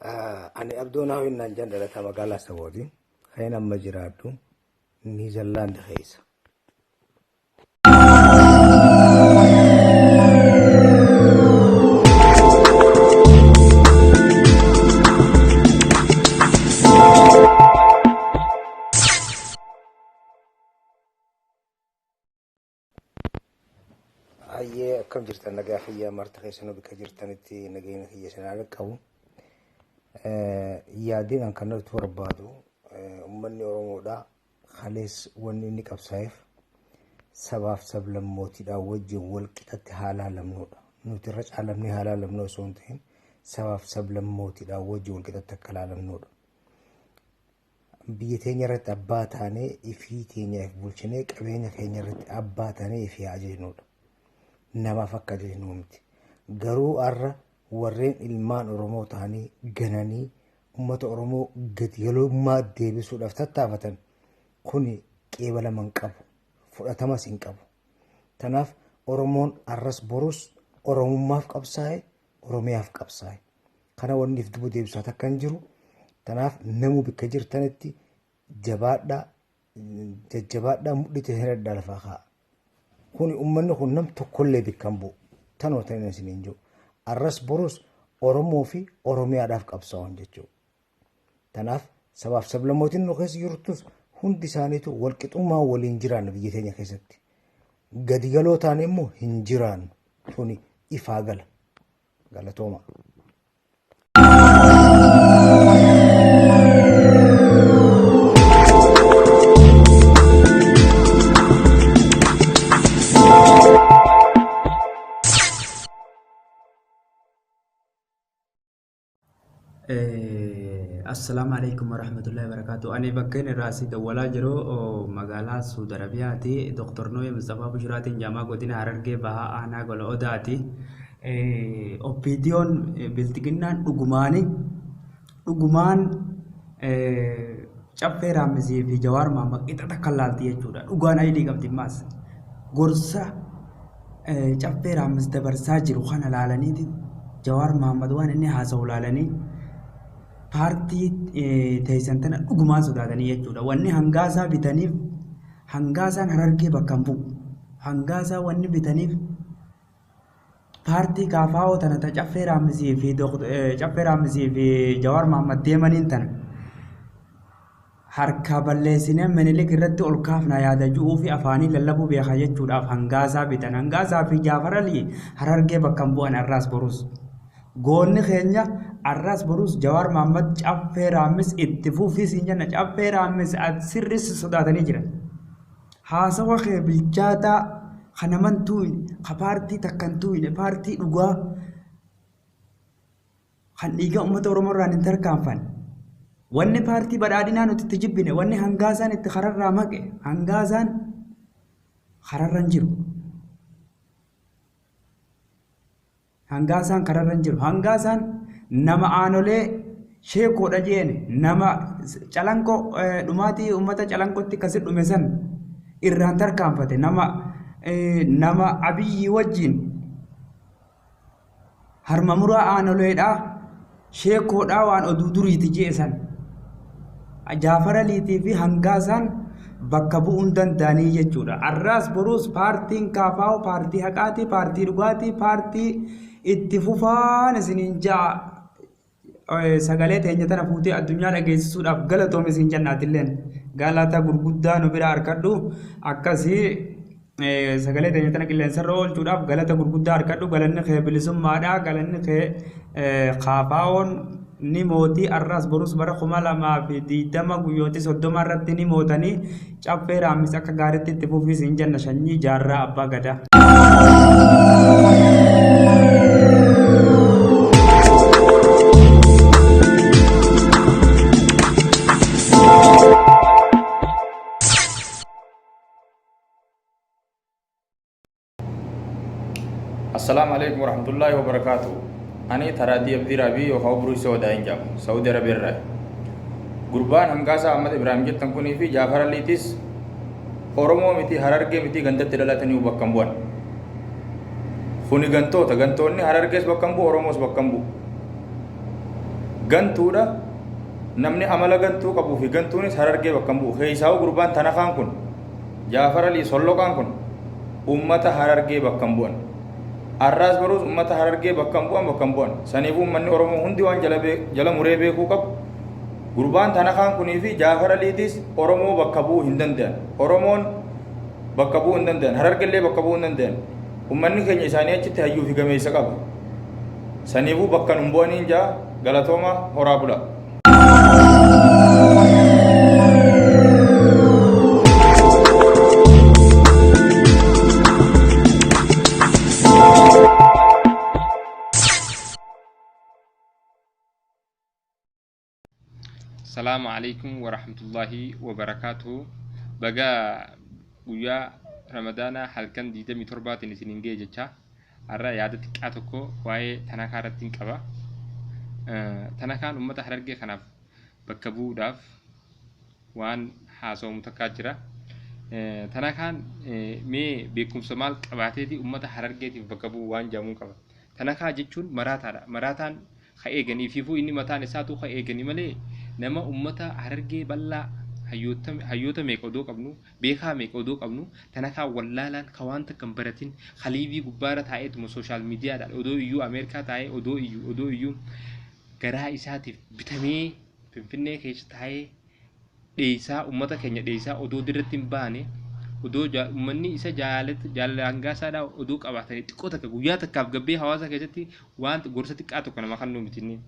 Ani Abdoo Naawin naan jedhan dhalataa magaalaa Sabooti. Kan amma jiraadhu Niizerlaand keessa. Hayyee akkam jirtan nagaa fayyaa marta keessanuu bakka jirtanitti nageenya kiyya isin haa qabu. Yaadiin an kan nuti barbaadu uummanni Oromoodha. Kalees wanni inni qabsaa'eef sabaaf sablammootiidhaan wajjin wal qixatti haa laalamnudha. Nuti irra caalamnee haa laalamnu osoo hin ta'in sabaaf sablammootiidhaan wajjin wal qixatti akka laalamnudha. Biyya teenya irratti abbaa taanee ifii teenya if bulchinee qabeenya keenya irratti abbaa taanee ifii haa ajajnudha. Namaaf akka ajajnuu miti. Garuu har'a warreen ilmaan Oromoo ta'anii gananii uummata Oromoo gadi galummaa deebisuudhaaf tattaafatan kuni qeebalama hin qabu. Fudhatamas hin qabu. Kanaaf Oromoon har'as borus Oromummaaf qabsaa'e Oromiyaaf qabsaa'e. Kana wanni if duuba deebisaa takka hin jiru. Kanaaf namuu bakka jirtanitti jabaadhaa jajjabaadhaa mudhite hidhadhaa lafaa kaa'a. Kuni uummanni kun nam tokkollee bakka hin bu'u. Tanuma tan isin hin jiru. Arras borus Oromoo fi Oromiyaadhaaf qabsaa'uun jechuudha. Kanaaf sabaaf sablammootiin nu keessa jirtus hundi isaaniitu walqixummaa waliin jiraanna biyya keenya keessatti. Gadi galoo taane immoo hin jiraannu. Tuni ifaa gala. Galatooma. Assalaamu alaikum warahmatullahi wabarakatuh. Ani bakkeen irraa si dawwalaa jiru magaalaa Suudi Arabiyaati. Dr. Nuhee Mustafaa Bushraatiin Jaamaa godina Harargee Bahaa Aanaa Gola Odaati. OPDOn bilxiginnaan dhugumaani dhugumaan caffee raammisii fi Jawaar Mahaammad qixa takka laalti jechuudha. Dhugaan ayilii qabdi maas. Gorsa caffee raammis dabarsaa jiru kana laalaniiti Jawaar Mahaammad waan inni haasa'u laalanii paartii teessan tana dhugumaan sodaatanii jechuudha. Wanni hangaasaa bitaniif hangaasaan Harargee bakka hin bu'u. Hangaasaa wanni bitaniif paartii KFO tana ta Caffee Raammisii fi Caffee Raammisii fi Jawaar Mahaammad deemaniin tana harkaa balleessinee Minilik irratti ol kaafna yaada ju'uu fi afaanii lallabuu beeka jechuudhaaf hangaasaa bitan. Hangaasaa fi Jaafar Alii Harargee bakka hin bu'an arraas borus. Goonni keenya arraas borus Jawaar Mahaammad Caffee Raammis itti fufii siin jenna. Caffee Raammis sirris sodaatanii jiran. Haasawa kee bilchaataa ka naman tuuyne, ka paartii takka hin tuuyne, paartii dhugaa kan dhiiga uummata Oromoo irraan hin tarkaanfanne. Wanni paartii badhaadhinaa nuti itti jibbine, wanni hangaasaan itti kararraa maqe, hangaasaan kararra hin jiru. Hangaasaan kararra hin jiru. Hangaasaan nama aanolee sheekoodha jeen nama calanqoo dhumaatii uummata calanqootti kasi dhume san irraan tarkaanfate nama nama Abiyyi wajjin harma muraa aanoleedhaa sheekoodhaa waan oduu duriiti jee san. Jaafar Aliitii fi Hangaasaan bakka bu'uu hin danda'anii jechuudha. Arraas boruus paartiin KFO paartii haqaati, paartii dhugaati, paartii itti fufaan isiniin ja'a. Sagalee teenya tana fuutee addunyaa dhageessisuudhaaf galatoomi isin jenna atilleen. Galata gurguddaa nu bira harkadhu. Akkasii sagalee teenya tana qilleensarra oolchuudhaaf galata gurguddaa harkadhu. Galanni kee bilisummaadha. Galanni kee KFO'n ni mootii arraas borus bara 2020 guyyooti 30 irratti ni mootanii caffee raammis akka gaariitti itti fufiis hin jenna sanyii jaarraa abbaa gadaa. Assalaamu alaikum warahmatullaahi wabarakaatu. Ani Taraadii Abdii Raabii yookaan Obruu Isa Wadaa'in jedhama. Saudi Arabiyaa irraa. Gurbaan Hangaasaa Ahmad Ibrahim jettan kunii fi Jaafar Aliitis Oromoo miti Harargee miti gandatti dhalatanii bakka hin bu'an. Kuni gantoota. Gantoonni Harargees bakka hin bu'u, Oromoos bakka hin bu'u. Gantuudha. Namni amala gantuu qabuu fi gantuunis Harargee bakka hin bu'u. Keessaa'u gurbaan Tanakaan kun, Jaafar Alii Solloqaan kun uummata Harargee bakka hin bu'an. Arraas baruus uummata Harargee bakka hin bu'an, bakka hin bu'an. Saniifuu uummanni Oromoo hundi waan jala muree beekuu qabu. Gurbaan Tanakaan kunii fi Jaafar Aliitis Oromoo bakka bu'uu hin danda'an. Oromoon bakka bu'uu hin danda'an. Harargellee bakka bu'uu hin danda'an. Uummanni keenya isaanii achitti hayyuu fi gameessa qaba. Saniifuu bakka nun bu'aniin jaa. Galatooma, horaa bulaa. Salaamu alaikum warahmatullahi wabarakaatuhu. Baga guyyaa Ramadaanaa halkan 27tiin isiniin ga'e jecha har'a yaada xiqqaa tokko waa'ee Tanakaa irratti hin qaba. Tanakaan uummata Harargee kanaaf bakka bu'uudhaaf waan haasawamu takkaa jira. Tanakaan mee beekumsa maal qabaateeti uummata Harargeetiif bakka bu'u waan jedhamuun qaba. Tanakaa jechuun maraataadha. Maraataan ka eeganii fiifuu inni mataan isaatuu ka eeganii malee nama uummata Harargee bal'aa hayyoota meeqa odoo qabnu, beekaa meeqa odoo qabnu, Tanakaa wallaalaan ka waan takka hin baratin, ka liivii gubbaarra taa'eetuma sooshaal miidiyaadhaan odoo iyyuu, Ameerikaa taa'ee odoo iyyuu garaa isaatiif bitamee Finfinnee keessa taa'ee dheessaa, uummata keenya dheessaa, odoo dirratti hin baane, odoo uummanni isa jaalata jaalala hangaasaadhaa odoo qabaatanii xiqqoo takka guyyaa takkaaf gabbee hawaasa keessatti waan gorsa xiqqaa tokko nama kan miti inni.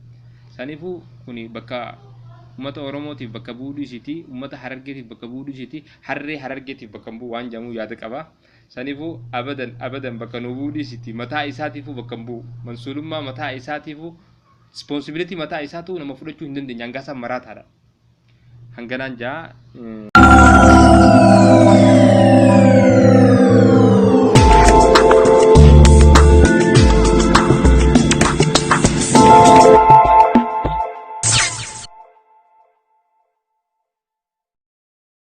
Saniifuu kuni bakka uummata Oromootiif bakka bu'uu dhiisiiti, uummata Harargeetiif bakka bu'uu dhiisiiti, harree Harargeetiif bakka hin bu'u waan jedhamu yaada qaba. Saniifuu abadan abadan bakka nu bu'uu dhiisiiti, mataa isaatiifuu bakka hin bu'u. Mansuulummaa mataa isaatiifuu, responsibility mataa isaatu nama fudhachuu hin dandeenye. Hangaasaan maraataadha. Hanganaan jaa.